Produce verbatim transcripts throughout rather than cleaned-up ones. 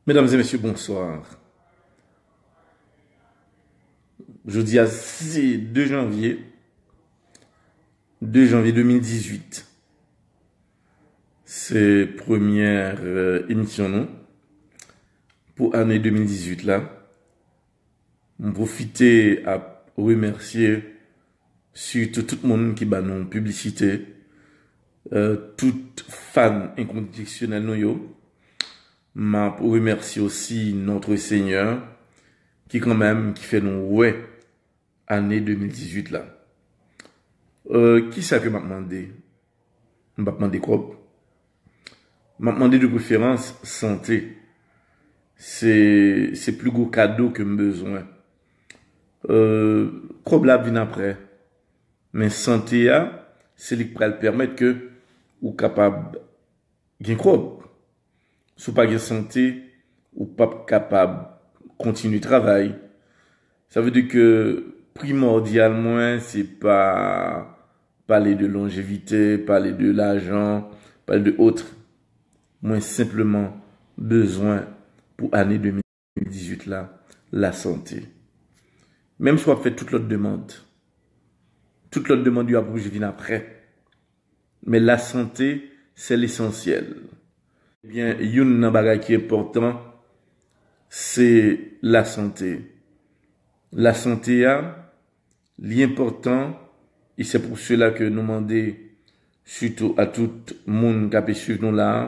Medam e mesye, bonswa. Jodi a se de janvye, de janvye de mil dizuit. Se premyè, euh, emisyon nou pou ane de mil dizuit la. M pwofite ap remèsye sitou tout moun ki ba nou piblisite, euh, tout fan enkondisyonèl nou yo. M ap remèsye osi Notre Seigneur ki kanmenm ki fè nou wè ane de mil dizuit la. Euh, kisa ke m ap mande? M p ap mande kòb. M ap mande de preferans sante. Se, se pli gwo kado ke m bezwen. Euh, kòb la ap vin apre. Men sante a, se li k pral pèmèt ke ou kapab gen kòb. Si w pa gen sante, ou p ap kapab kontinye travay. Sa vle di ke primòdyal mwen, se pa pale de lonjevite, pale de lajan, pale de autre. Mwen senpleman bezwen pou ane de mil dizuit la, lasante. Menm si w ap fè tout lòt demann, tout lòt demann yo ap oblije vin apre. Men lasante, se lesansyèl. Ebyen, youn nan bagay ki enpòtan, se lasante. Lasante a, li enpòtan, e se pou sela ke nou mande sitou a tout moun k ap swiv nou la a,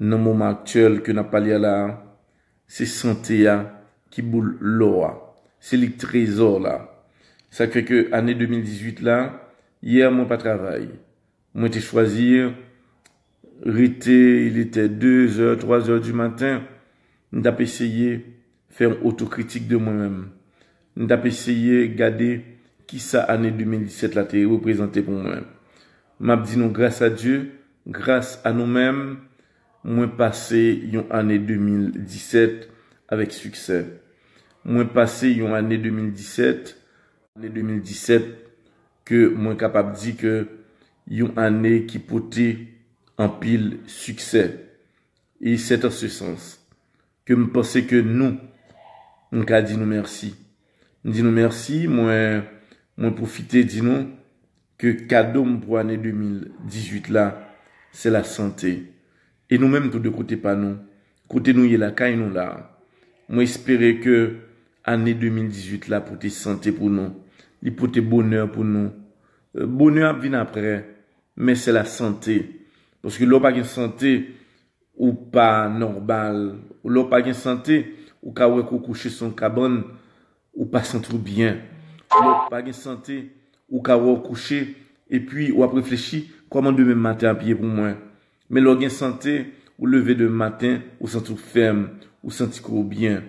nan moman aktyèl ke n ap pale a la a, se sante a ki boul lò a. Se li k trezò la. Sa k fè ke ane de mil dizuit la, yè mwen pa travay. Mwen te chwazi rete, il était deux heures, trois heures du matin. M t ap eseye fè yon otokritik de mwen menm. M t ap eseye gade kisa ane de mil disèt la te reprezante pou mwen. M ap di nou, gras a Dye, gras a nou menm, mwen pase yon ane de mil disèt avèk siksè. Mwen pase yon ane de mil disèt, ane de mil disèt ke mwen kapab di ke yon ane ki pote anpil siksè. E c'est en ce sens ke m panse ke nou, m ka di nou mèsi. M di nou mèsi, mwen, mwen pwofite di nou ke kado m pou ane de mil dizuit la, se lasante. E nou menm tou de kote pa nou, kote nou ye lakay nou la, mwen espere ke ane de mil dizuit la pote sante pou nou, li pote bonè pou nou. Euh, bonè ap vin apre, men se lasante. Paske lè w pa gen sante, ou pa nòmal. Lè w pa gen sante, ou ka wè ke w kouche sou yon kabann, ou pa santi w byen. Lè w pa gen sante, ou ka wè w kouche, epi w ap reflechi, kòman demen maten ap ye pou mwen? Men lè w gen sante, ou leve demen maten, ou santi w fèm, ou santi kò w byen.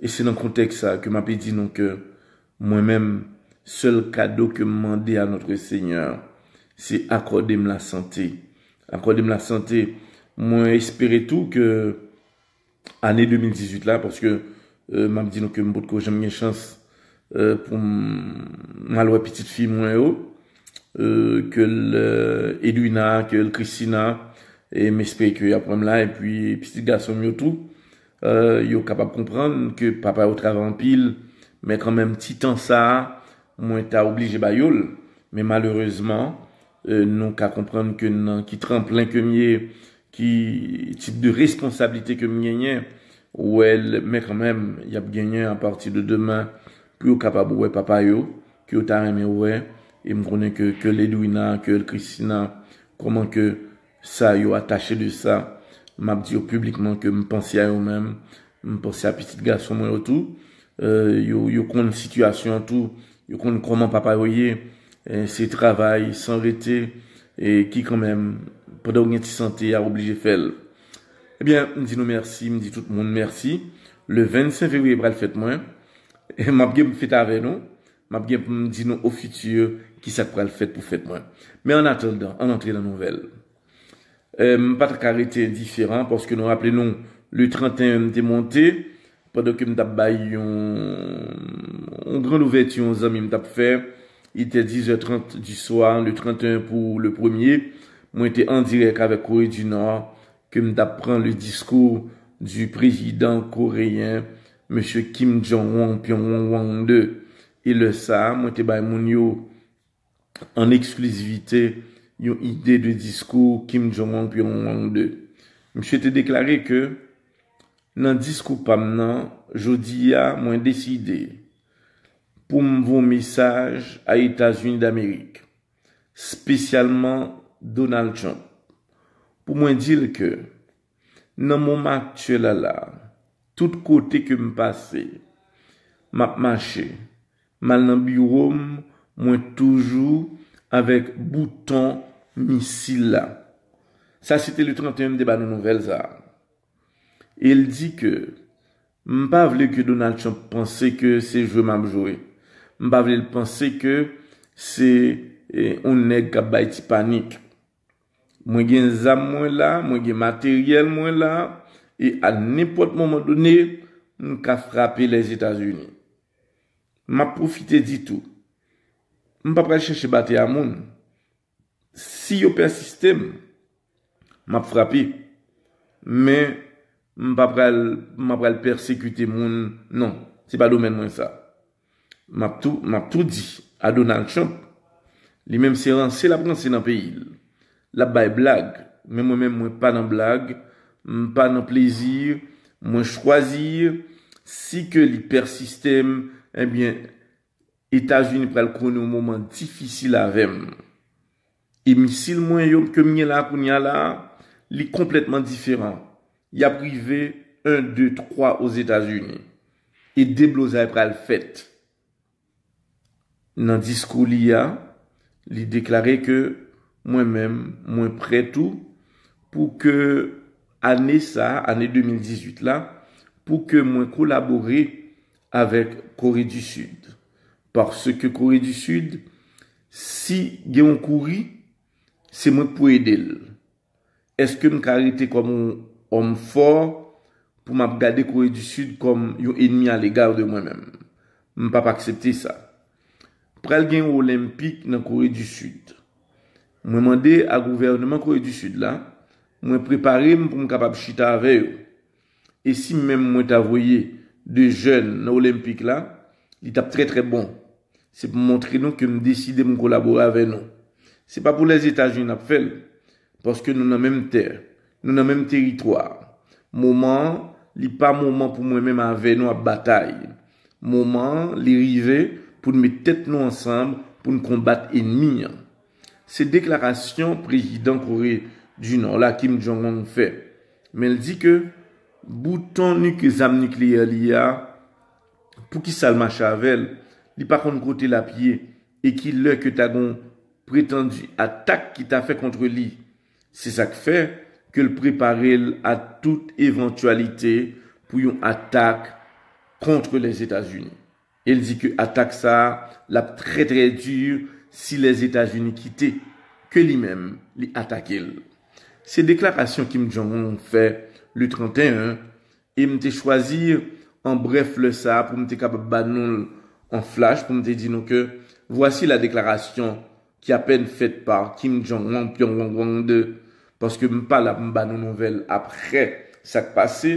E se nan kontèks sa ke m ape di nou ke mwen menm, sèl kado ke m mande a Notre Seigneur, se akòde m lasante. Akòde m lasante. Mwen espere tou ke ane de mil dizuit la, paske, euh, m ap di nou ke m potko janm gen chans, euh, pou m, m al wè pitit fi mwen yo, euh, ke l, euh, Edwina, ke l Christina, e m espere ke y ap wè m la, epi pitit gason m yo tou, euh, yo kapab konprann ke papa yo travay anpil, men kanmenm ti tan sa a, mwen ta oblije ba yo l. Men malerezman, euh, nou ka konprann ke nan ki tranplen ke m ye, ki tip de responsablite ke m genyen, wè l, men kanmenm, y ap genyen apati de demen pou yo kapab wè papa yo, ke yo ta renmen wè, e m konnen ke, ke l Edwina, ke l Christina, kòman ke sa yo atache de sa, m ap di yo piblikman ke m panse a yo menm, m panse a pitit gason mwen yo tou, euh, yo, yo konn sitiyasyon an tou, yo konn kòman papa yo ye, eh, se travay san rete, e ki kanmenm, pandan w gen ti sante a, w oblije fè l. Ebyen, m di nou mèsi, m di tout moun mèsi. Le vennsenk fevriye pral fèt mwen. E m ap gen pou m fete avè nou. M ap gen pou m di nou o fiti ki sa k pral fèt pou fèt mwen. Men an atandan, ann antre nan nouvèl. Eh, m pa t ka rete endiferan, paske nou raple nou, le trannteyen m te monte, pandan ke m t ap bay yon, yon grand ouvèti yon zanmi m t ap fè, il était dix heures trente du soir, le trannteyen pou le premye, mwen te an dirèk avèk Corée du Nord, ke m t ap pran le diskou du président coréen, Mesye Kim Jong-un, Pyongyang de. E lè sa a, mwen te bay moun yo an eksklizivite yon ide de diskou Kim Jong-un, Pyongyang de. Misye te deklare ke nan diskou pa m nan, jodi a, mwen deside pou m voye mesaj a Etazini Damerik, espesyalman Donald Trump, pou mwen di l ke nan moman aktyèl la la, tout kote ke m pase, m ap mache, m al nan biwo m, mwen toujou avèk bouton misil la. Sa se te le trant et un m te ba nou nouvèl sa a. E l di ke m pa vle ke Donald Trump panse ke se jwe m ap jwe. M pa vle l panse ke se eh, yon nèg k ap bay ti panik. Mwen gen zam mwen la, mwen gen materyèl mwen la, e a nenpòt moman done, m ka frape Lèzetazini. M ap pwofite di tou, m pa pral chèche batay a moun. Si yo pèsiste m, m ap frape. Men, m pa pral, m pa pral pèsekite moun, non. Se pa domèn mwen sa. M ap tou, m ap tou di a Donald Trump, li menm se ranse l ap ranse nan peyi l. L ap bay blag, men mwen menm mwen pa nan blag, m pa nan plezi, mwen chwazi si ke li pèsiste m, ebyen, Etazini pral konnen yon moman difisil avè m. E misil mwen yo ke m gen la kounye a la, li konplètman diferan. Y ap rive en, de, twa Ozetazini. E deblozay pral fèt. Nan diskou li a, li deklare ke mwen menm, mwen prè tou pou ke ane sa, ane de mil dizuit la, pou ke mwen kolabore avèk Kore di Sid. Paske Kore di Sid, si gen yon kouri, se mwen k pou ede l. Èske m ka rete kòm yon òm fò pou m ap gade Kore di Sid kòm yon enmi alega de mwen menm? M p ap aksepte sa. Pral gen Olenpik nan Kore di Sid. Mwen mande a gouvènman Kore di Sid la, mwen prepare m pou m kapab chita avè yo. E si menm mwen ta voye de jèn nan Olenpik la, li t ap trè trè bon. Se pou montre nou ke m deside m kolabore avè nou. Se pa pou Lèzetazini n ap fè l, paske nou nan menm tè, nou nan menm teritwa. Moman an, li pa moman pou mwen menm avè nou ap batay. Moman an, li rive pou n met tèt nou ansanm pou n konbat enmi an. Se deklarasyon prezidan Kore di Nò la, Kim Jong-un, fè. Men l di ke bouton nik-, zam nikleyè li a, poukisa l mache avè l? Li pa konn kote l ap ye e ki lè ke ta gon pretandi atak ki ta fè kont li. Se sa k fè ke l prepare l a tout evantyalite pou yon atak kont Lèzetazini. E l di ke atak sa a, l ap trè trè di si Lèzetazini kite ke li menm li atake l. Se deklarasyon Kim Jong-un fè le trant et un, e m te chwazi an brèf lè sa a pou m te kapab ba nou l an flash, pou m te di nou ke voici la déclaration qui à peine faite par Kim Jong-un, Pyongyang de, paske m pa la pou m ba nou nouvèl apre sa k pase,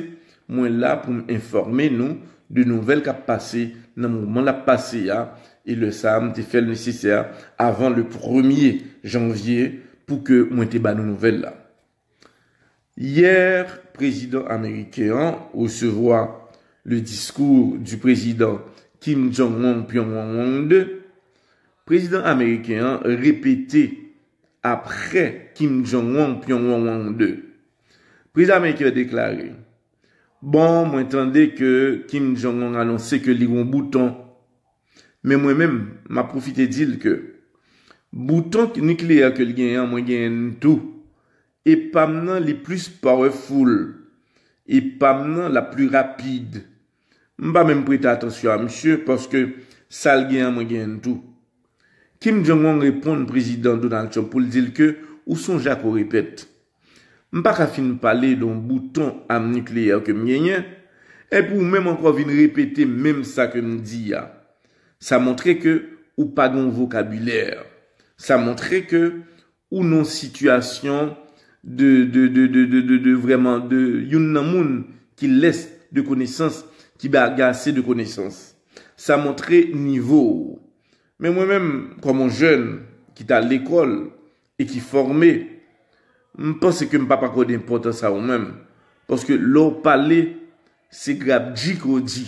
mwen la pou m enfòme nou de nouvèl k ap pase nan moman l ap pase a, e lè sa a, m te fè l nesesè avan le premye janvye pou ke mwen te ba nou nouvèl la. Yè, prezidan ameriken an resevwa le diskou du président Kim Jong-un, Pyongyang de. Prezidan ameriken an repete apre Kim Jong-un, Pyongyang de. Prezidan ameriken an deklare, bon, mwen tande ke Kim Jong-un anonse ke li gon bouton. Men mwen menm, m ap pwofite di l ke bouton nikleyè ke l genyen an, mwen genyen l tou. E pa m nan, li plis powerful. E pa m nan, l ap pli rapid. M pa menm prete atansyon a misye, paske sa l gen an, mwen genyen l tou. Kim Jong-un reponn prezidan Donald Trump pou l di l ke ou sonje ak ou repèt. M pa ka fin pale de yon bouton am nikleyè ke m genyen, epi ou menm ankò vin repete menm sa ke m di a. Sa montre ke ou pa gen yon vokabilè. Sa montre ke ou nan yon sitiyasyon de, de, de, de, de, de, de, vrèman de youn nan moun il laisse de konesans, ki ba gen ase de konesans. Sa montre nivo w. Men mwen menm, kòm yon jèn ki t al lekòl e ki fòme, m panse ke m p ap akòde enpòtans a ou menm. Paske lè w pale, se grabdji ke w di.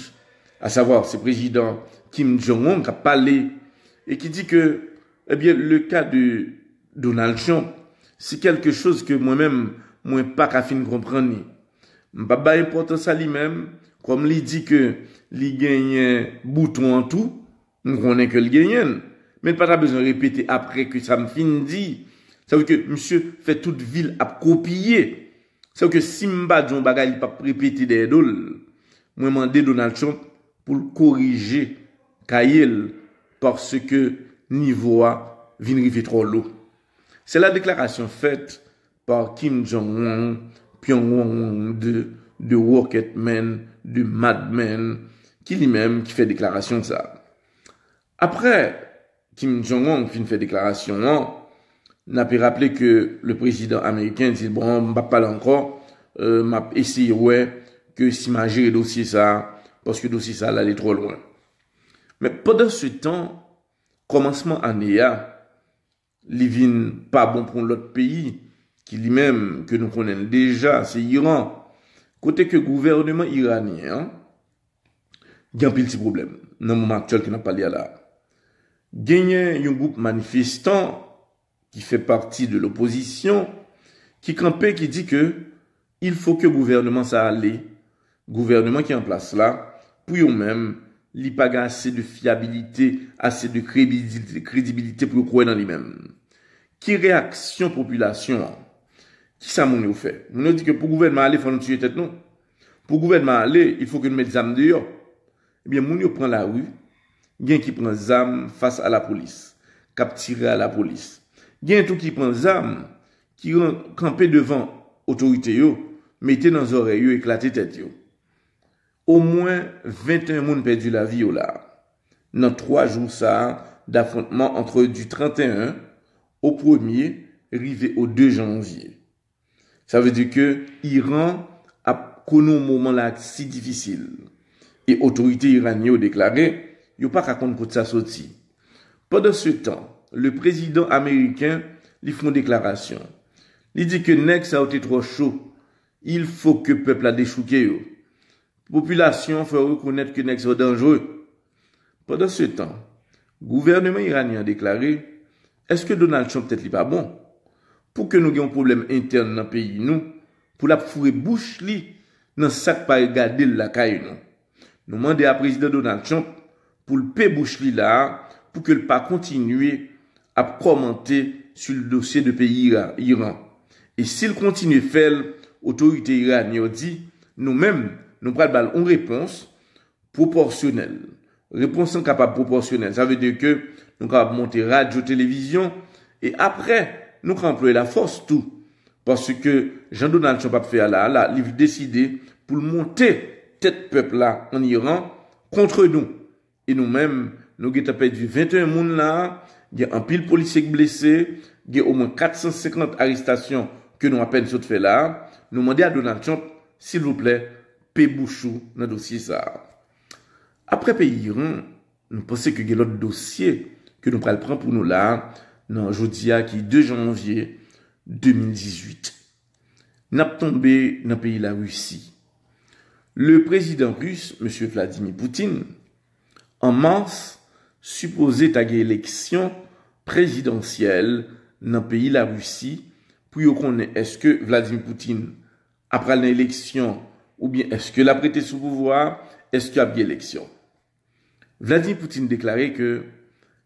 Asavwa, se prezidan Kim Jong-un k ap pale e ki di ke, ebyen, le ka de Donald Trump, se kèlke choz ke mwen menm, mwen pa ka fin konprann li. M p ap bay enpòtans a li menm, kòm li di ke li genyen bouton an tou, m konnen ke l genyen l. Men l pa ta bezwen repete apre ke sa m fin di. Sa vle di ke misye fè tout vi l ap kopiye. Sa vle di ke si m pa di yon bagay, li p ap repete dèyè do l. Mwen mande Donald Trump pou l korije kaye l, paske nivo a vin rive twò lo. C'est la déclaration faite par Kim Jong-un, Pyongyang de, de Rocket Man, de Mad Man, ki li menm ki fè deklarasyon sa. Apre Kim Jong-un fin fè deklarasyon an, n ape raple ke le prezidan ameriken di, bon, m p ap pale ankò, euh, m ap eseye wè ke si m a jere dosye sa, paske dosye sa l ale twò lwen. Men pandan se tan, kòmansman ane a, li vin pa bon pou yon lòt peyi, ki li menm, ke nou konnen l deja, se Iran. Kote ke gouvèneman iranyen an gen anpil ti pwoblèm nan moman aktyèl ke n ap pale a la. Genyen yon gwoup manifestan ki fè pati de lopozisyon ki kanpe, ki di ke il faut que gouvèneman sa ale. Gouvèneman ki an plas la, pou yo menm, li pa gen ase de fyabilite, ase de kredibilite, kredibilite pou yo kwè nan li menm. Ki reyaksyon popilasyon an? Kisa moun yo fè? Moun yo di ke pou gouvènman ale, fò nou tiye tèt nou. Pou gouvènman ale, il faut que nou met zam deyò. Ebyen, moun yo pran lari, gen ki pran zam fas a lapolis, k ap tire a lapolis. Gen tou ki pran zam, ki ran-, kanpe devan otorite yo, mete nan zòrèy yo, eklate tèt yo. Omwen venteyen moun pèdi lavi yo la, nan twa jou sa a dafwontman ant du trente et un au premier rive au deux janvier. Sa vle di ke Iran ap konnen yon moman la si difisil. E otorite iranyen yo deklare yo pa ka konn kot sa soti. Pandan se tan, le prezidan ameriken, li fè yon deklarasyon. Li di ke nèg sa yo te twò cho. Il faut que pèp la dechouke yo. Popilasyon an fè yo rekonèt ke nèg sa yo danjere. Pandan se tan, gouvèneman iranyen an deklare, èske Donald Trump tèt li pa bon? Pou ke nou gen yon pwoblèm entèn nan peyi nou, pou l ap foure bouch li nan sa k pa regade l lakay nou. Nou mande a prezidan Donald Trump pou l pe bouch li la a, pou ke l pa kontinye ap kòmante sou dosye de peyi Ira-, Iran. E si l kontinye fè l, otorite iranyen yo di, nou menm, nou pral ba l yon repons pwopòsyonèl. Repons lan kapab pwopòsyonèl. Sa vle di ke nou kapab monte radyo, televizyon, e apre, nou ka anplwaye lafòs tou. Paske jan Donald Trump ap fè a la, la, li deside pou l monte tèt pèp la an Iran kont nou. E nou menm, nou gentan pèdi venteyen moun la, gen anpil polisye k blese, gen omwen kat san senkant arestasyon ke nou apèn sot fè la. Nou mande a Donald Trump, silvouplè, pe bouch ou nan dosye sa a. Apre peyi Iran, nou panse ke gen lòt dosye ke nou pral pran pou nou la, nan jodi a ki de janvye de mil dizuit. N ap tonbe nan peyi Larisi. Le prezidan ris, mesye Vladimir Putin, an mas, sipoze ta gen eleksyon prezidansyèl nan peyi Larisi pou yo konnen èske Vladimir Putin ap pral nan eleksyon oubyen èske l ap rete sou pouvwa a, èske ap gen eleksyon. Vladimir Putin deklare ke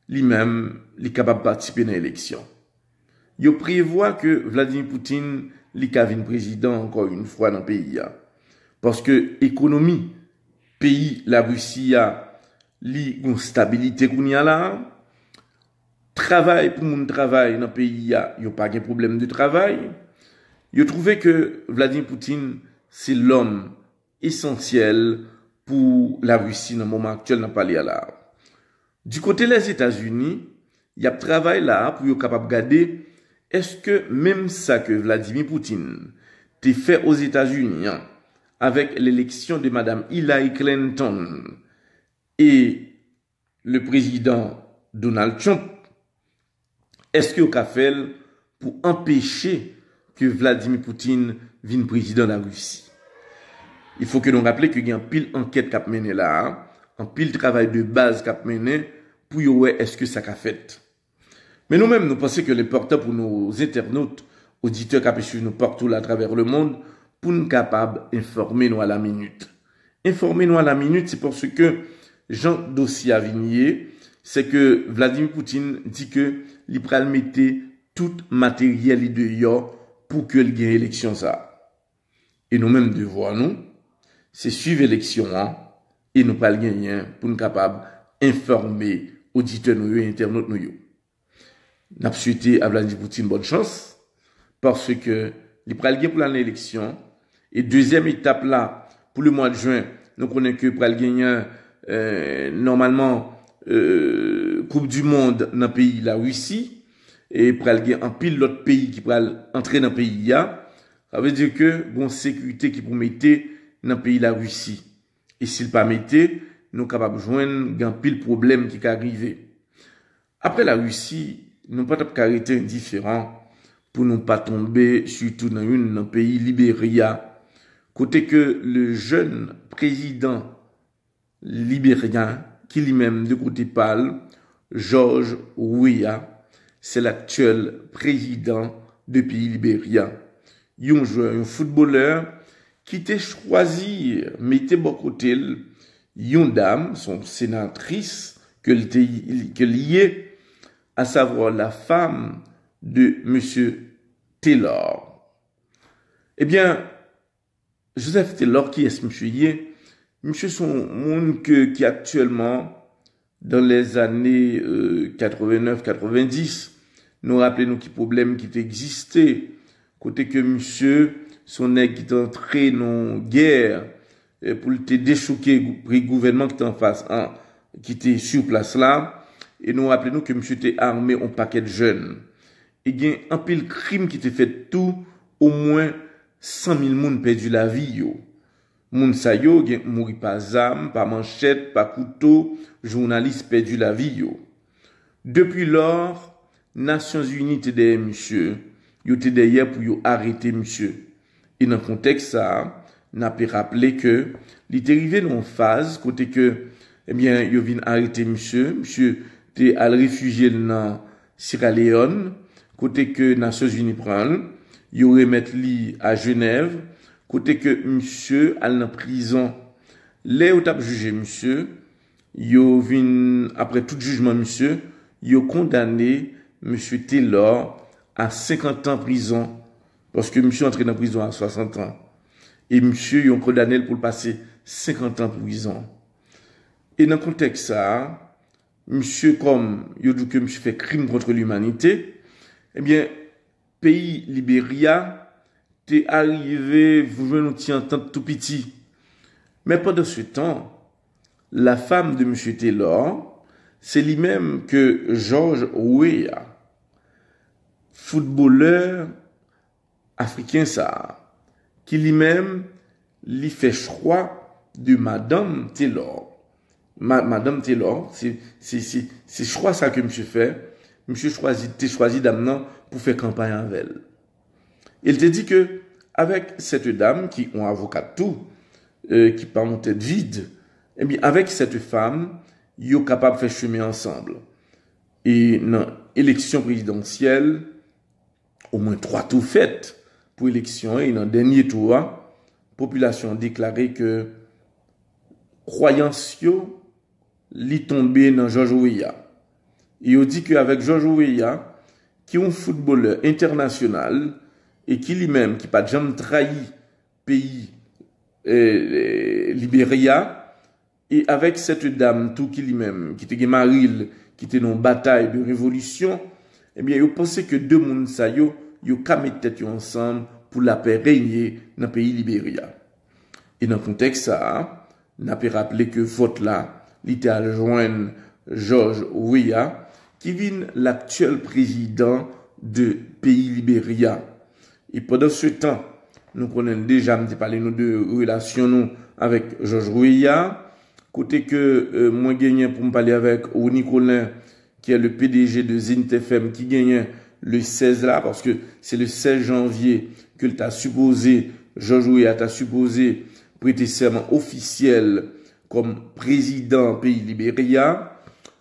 li menm, li kapab patisipe nan eleksyon. Yo prevwa ke Vladimir Putin, li ka vin prezidan ankò yon fwa nan peyi a. Paske ekonomi peyi Larisi a, li gon stabilite kounye a la. Travay pou moun travay nan peyi a, yo pa gen pwoblèm de travay. Yo twouve ke Vladimir Putin se lòm esansyèl pou Larisi nan moman aktyèl n ap pale a la. Di kote Lèzetazini, y ap travay la pou yo kapab gade èske menm sa ke Vladimir Putin te fè Ozetazini an, avec l'élection de Madame Hillary Clinton et le président Donald Trump, èske yo ka fè l pou anpeche ke Vladimir Putin vin prezidan Larisi? Il faut que nou raple ke gen anpil ankèt k ap mennen la a, anpil travay de baz k ap mennen pou yo wè èske sa ka fèt. Men nou menm, nou panse ke l enpòtan pou nos internautes, oditè k ap swiv nou partout à travers le monde, pou n kapab enfòme nou à la minute. Enfòme nou à la minute, se paske jan dosye a vin ye, se ke Vladimir Putin di ke li pral mete tout materyèl li deyò pou ke l gen eleksyon sa a. E nou menm, devwa nou, se swiv eleksyon an, e nou pral genyen pou n kapab enfòme oditè nou yo e entènot nou yo. N ap swete a Vladimir Putin bòn chans, paske li pral gen pou l al nan eleksyon. E dezyèm etap la, pou le mwa de jen, nou konnen ke pral genyen, eh, nòmalman, eh, Koup di Mond nan peyi Larisi, e pral gen anpil lòt peyi ki pral antre nan peyi a. Sa vle di ke gon sekirite ki pou mete nan peyi Larisi. E si l pa mete, nou kapab jwenn gen anpil pwoblèm ki ka rive. Apre Larisi, nou pa t ap ka rete endiferan pou nou pa tonbe sitou nan youn nan peyi Liberya, kote ke le jèn prezidan liberyen, ki li menm de kote pa l, George Weah, se laktyèl prezidan de peyi Liberya. Yon jwè, yon foutbolè ki te chwazi mete bò kote l yon dam, se yon senatris ke l te, ke l ye, à savoir la femme de Monsieur Taylor. Ebyen, Joseph Taylor, kiyès misye ye? Misye se yon moun ke, ki aktyèlman, dans les années, euh, quatre-vingt-neuf, quatre-vingt-dix, nou raple nou ki pwoblèm ki te egziste, kote ke misye se yon nèg ki te antre nan yon gè, eh, pou l te dechouke gou-, pri gouvènman ki te anfas an, ki te sou plas la, e nou raple nou ke misye te ame yon pakèt jèn. E gen anpil krim ki te fèt tou, omwen san mil moun pèdi lavi yo. Moun sa yo gen mouri pa zam, pa manchèt, pa kouto, jounalis pèdi lavi yo. Depi lò, Nasyonzini te dèyè misye, yo te dèyè pou yo arete misye. E nan kontèks sa a, n ape raple ke li te rive nan yon faz kote ke, ebyen, yo vin arete misye, misye te al refijye l nan Sierra Leone, kote ke Nasyonzini pran l, yo remèt li a Jenèv, kote ke misye al nan prizon. Lè yo t ap jije misye, yo vin, apre tout jijman misye, yo kondane Mesye Taylor a senkant an prizon, paske misye antre nan prizon a swasant an. E misye, yo kondane l pou l pase senkant an prizon. E nan kontèks sa a, misye, kòm yo di ke misye fè krim kont limanite, ebyen, peyi Liberya te arive jwenn yon ti antant tou piti. Men pandan se tan, la femme de Mesye Taylor, se li menm ke George Weah, foutbolè afriken sa a, ki li menm, li fè chwa de madanm Taylor. Ma-, madanm Taylor, se, se, se, se chwa sa ke misye fè. Misye chwazi, te chwazi dam nan pou fè kanpay avè l. E l te di ke avèk cette dame, ki yon avokat tou, euh, ki pa yon tèt vid, ebyen, avèk cette femme, yo kapab fè chemen ansanm. E nan eleksyon prezidansyèl, omwen twa tou fèt pou eleksyon an, e nan dènye tou a, popilasyon an deklare ke kwayans yo, li tonbe nan George Weah. E yo di ke avèk George Weah, ki yon foutbolè entènasyonal, e ki li menm, ki pa t janm trayi peyi, eh, Liberya, e avèk cette dame tou ki li menm, ki te gen mari l, ki te nan yon batay de revolisyon, ebyen, yo panse ke de moun sa yo, yo ka met tèt yo ansanm pou lapè renye nan peyi Liberya. E nan kontèks sa a, n ape raple ke vòt la, li te al jwenn George Weah, ki vin laktyèl prezidan de peyi Liberya. E pandan se tan, Nou konnen l deja, m te pale nou de relasyon nou avèk Georges Weah. Kote ke euh, mwen genyen pou m pale avèk Rony Colin, ki est le P D G de Zenith F M, ki genyen le sèz la, paske se le sèz janvye ke l ta sipoze, Georges Weah ta sipoze prete sèman ofisyèl kòm prezidan peyi Liberya.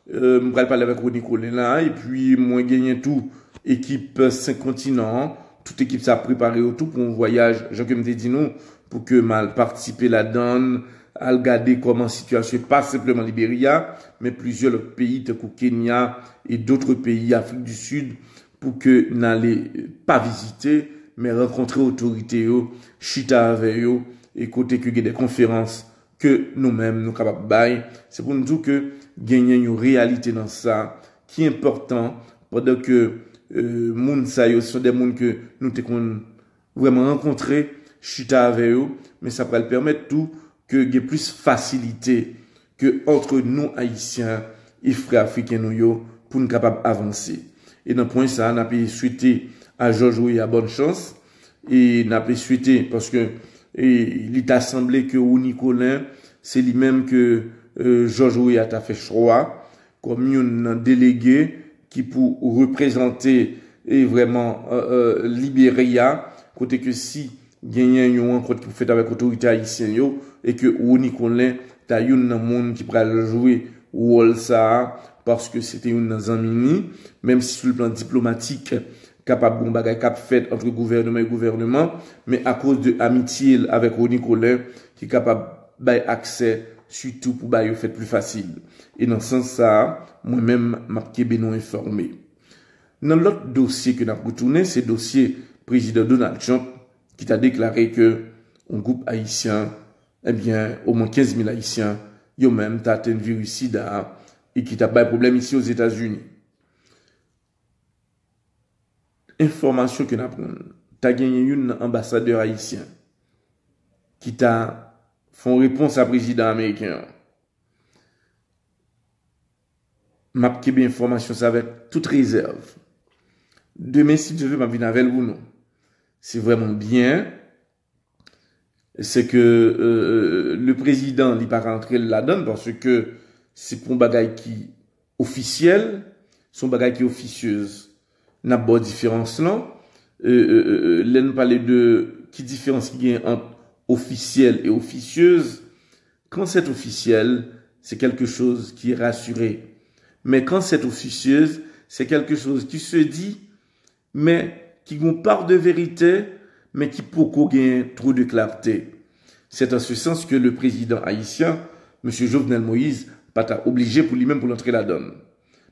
Euh, m pral pale avèk Rony Colin la, epi mwen genyen tou ekip Senk Kontinan an. Tout ekip sa prepare yo tou pou yon vwayaj, jan ke m te di nou, pou ke m al patisipe ladan l, al gade kòman sitiyasyon, pa senpleman Liberya, men plizyè lòt peyi, tankou Kenya e dotre peyi Afrik di Sid, pou ke n ale pa vizite, men rankontre otorite yo, chita avè yo, e kote ke gen de konferans ke nou menm nou kapab bay. Se pou n di w ke genyen yon reyalite nan sa ki enpòtan, pandan ke euh, moun sa yo se de moun ke nou te konn vrèman rankontre, chita avè yo, men sa pral pèmèt tou ke gen plis fasilite ke antre nou Ayisyen e frè afriken nou yo pou n kapab avanse. E nan pwen sa, n ap swete a Georges Weah bòn chans, e n ap swete, paske e, li ta sanble ke Rony Colin, se li menm ke euh, Georges Weah ta fè chwa kòm youn nan delege ki pou reprezante e vrèman euh, euh, Liberya, kote ke si genyen yon rankont ki pou fèt avèk otorite ayisyen yo, e ke Rony Colin ta youn nan moun ki pral jwe wòl sa a, paske se te youn nan zanmi ni, menm si sou le plan diplomatik, kapab gen yon bagay k ap fèt antre gouvènman e gouvènman, men akoz de amitye l avèk Rony Colin, ki kapab bay aksè sitou pou bagay yo fèt pli fasil. E nan sans sa a, mwen menm, m ap kenbe nou enfòme. Nan lòt dosye ke n ap retounen, se dosye prezidan Donald Trump ki ta deklare ke yon gwoup ayisyen, ebyen, omwen kenz mil ayisyen, yo menm ta atenn viris sida a e ki t ap bay pwoblèm isi Ozetazini. Enfòmasyon ke n aprann, ta genyen youn nan anbasadè ayisyen ki ta fè yon repons a prezidan ameriken an. M ap kenbe enfòmasyon sa avèk tout rezèv. Demen, si Dye vle, m ap vin avè l pou nou. Se vrèman byen, se ke euh, le prezidan, li pa ka antre l ladan l, paske se pou yon bagay ki ofisyèl, se yon bagay ki ofisyez. N ap ba w diferans lan. Euh, euh, euh, lè n pale de ki diferans ki gen ant ofisyèl e ofisyez, kan c'est officiel, c'est quelque chose qui est rassuré. Mais quand c'est officieuse, c'est quelque chose qui se dit, men ki gen yon part de vérité, men ki poko gen twò de clarté. C'est en ce sens que le président haïtien, M. Jovenel Moïse, pa ta oblije pou li menm pou l antre ladan l.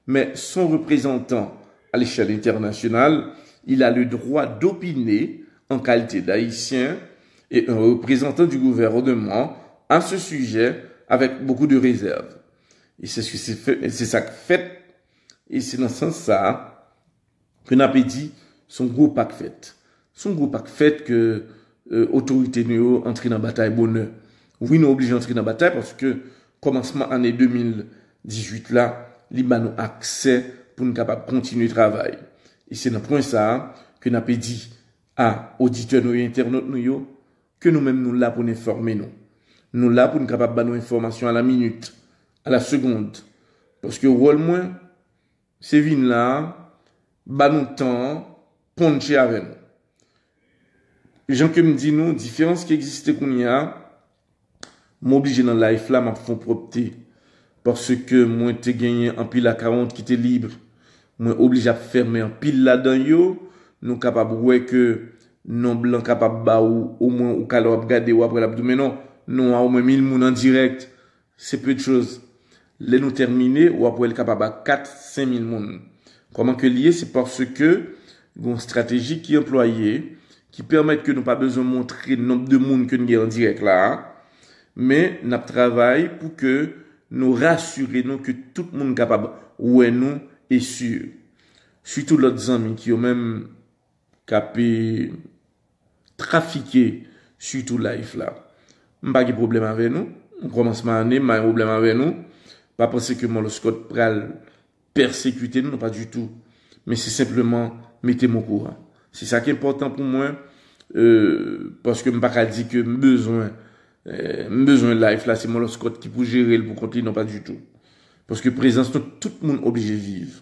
Mais son représentant à l'échelle internationale, il a le droit d'opiner en qualité d'Haïtien et un représentant du gouvernement à ce sujet avec beaucoup de réserve. E se, se, se sa k fèt, e se nan sans sa a ke n ape di, se yon gwo pa k fèt. Se yon gwo pa k fèt ke euh, otorite nou yo antre nan batay bonè. Wi, nou oblije antre nan batay paske kòmansman ane de mil dizuit la, li ba nou aksè pou n kapab kontinye travay. E se nan pwen sa a ke n ape di a oditè nou e entènot nou yo ke nou menm nou la pou n enfòme nou. Nou la pou n kapab ba nou enfòmasyon a la minit, a la segond. Paske wòl mwen, se vin la, ba nou tan an, ponche avè nou. Jan ke m di nou, diferans ki egziste kounye a, m oblije nan live la, m ap fè yon pwòpte. Paske mwen te genyen anpil akawont ki te lib. Mwen oblije ap fèmen anpil ladan yo. Nou kapab wè ke nonb lan kapab ba ou, omwen ou ka lè w ap gade, w ap wè l ap di w, men non, non a omwen mil moun an dirèk. Se peu de chose. Lè nou tèmine, w ap wè l kapab a kat, senk mil moun. Kòman ke l ye? Se paske gen yon estrateji ki anplwaye, ki pèmèt ke nou pa bezwen montre nonb de moun ke n gen an dirèk la a, men n ap travay pou ke nou rasire nou ke tout moun kapab wè nou e si. Sitou lòt zanmi ki yo menm k ape trafike sitou live la. M pa gen pwoblèm avè nou. Kòmansman ane, m pa gen pwoblèm avè nou. Pa panse ke Molo Scott pral pèsekite nou, non, pa ditou. Men se senpleman mete m okouran. Se sa ki enpòtan pou mwen. Euh, paske m pa ka di ke m bezwen, euh, m bezwen live la, se Molo Scott ki pou jere l pou kont li, non, pa ditou. Paske prezans nou, tout moun oblije viv.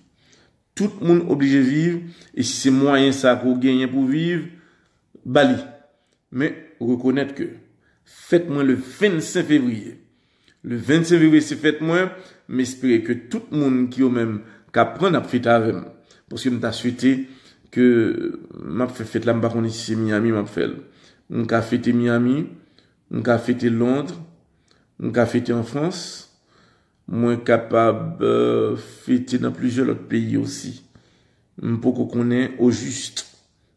Tout moun oblije viv, e si se mwayen sa ke w genyen pou viv, ba li. Men, rekonèt ke fèt mwen le vennsenk fevriye. Le vennsenk fevriye se fèt mwen, m espere ke tout moun ki yo menm ka pran ap fete avè m. Paske m ta swete ke m ap fè fèt la, m pa konnen si se Miami m ap fè l. M ka fete Miami, m ka fete Londres, m ka fete an Frans, mwen kapab, euh, fete nan plizyè lòt peyi osi. M poko konnen ojis.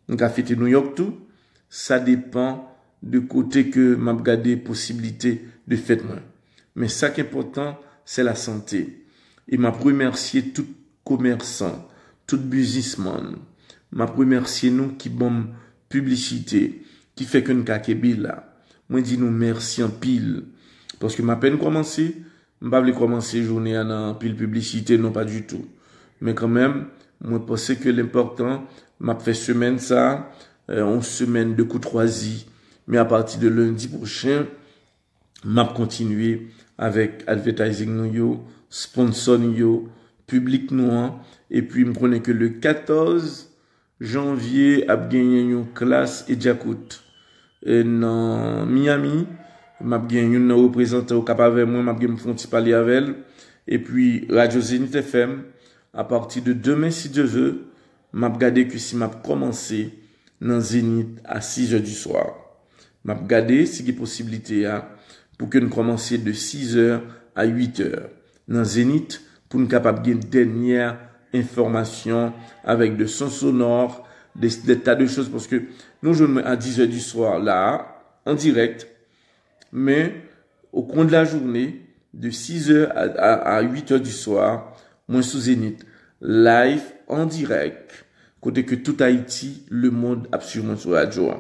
M ka fete New York tou. Sa depan de kote ke m ap gade posiblite de fèt mwen. Men sa k enpòtan, se lasante. E m ap remèsye tout komèsan, tout biznismann. M ap remèsye nou ki ban m piblisite, ki fè ke n ka kenbe la. Mwen di nou mèsi anpil. Paske m apèn kòmanse, m pa vle kòmanse jounen an nan anpil piblisite, non, pa ditou. Men kanmenm, mwen panse ke l enpòtan, m ap fè semèn sa, euh, yon semèn de koutwazi. Men apati de lendi pwochen, m ap kontinye avèk advertising nou yo, sponsor nou yo, piblik nou an. Epi m konnen ke le katòz janvye ap genyen yon klas e Djakout. E nan Miami, m ap gen youn nan reprezantan yo k ap avè mwen, m ap gen pou fè yon ti pale avè l. Epi Radyo Zenith F M, apati de demen, si Dye vle, m ap gade ke si m ap kòmanse nan Zenith a sizè di swa. M ap gade si gen posiblite a pou ke n kòmanse de sizè a uitè nan Zenith pou n kapab gen dènyè enfòmasyon avèk de son sonò, de, de ta de choz, paske nou jwenn mwen a dizè di swa la, an dirèk, men o kou de la jounen, de sizè a, a, a uitè di swa, mwen sou Zenith, live, an dirèk, kote ke tout Ayiti, lemonn ap swiv mwen sou radyo a.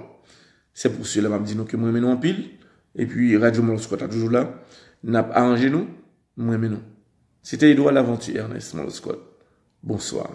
Se pou sela m ap di nou ke mwen renmen nou anpil, epi Radyo Molo Scott la toujou la, n ap aranje nou, mwen renmen nou. Se te Edouard Laventure Ernest Molo Scott. Bonswa.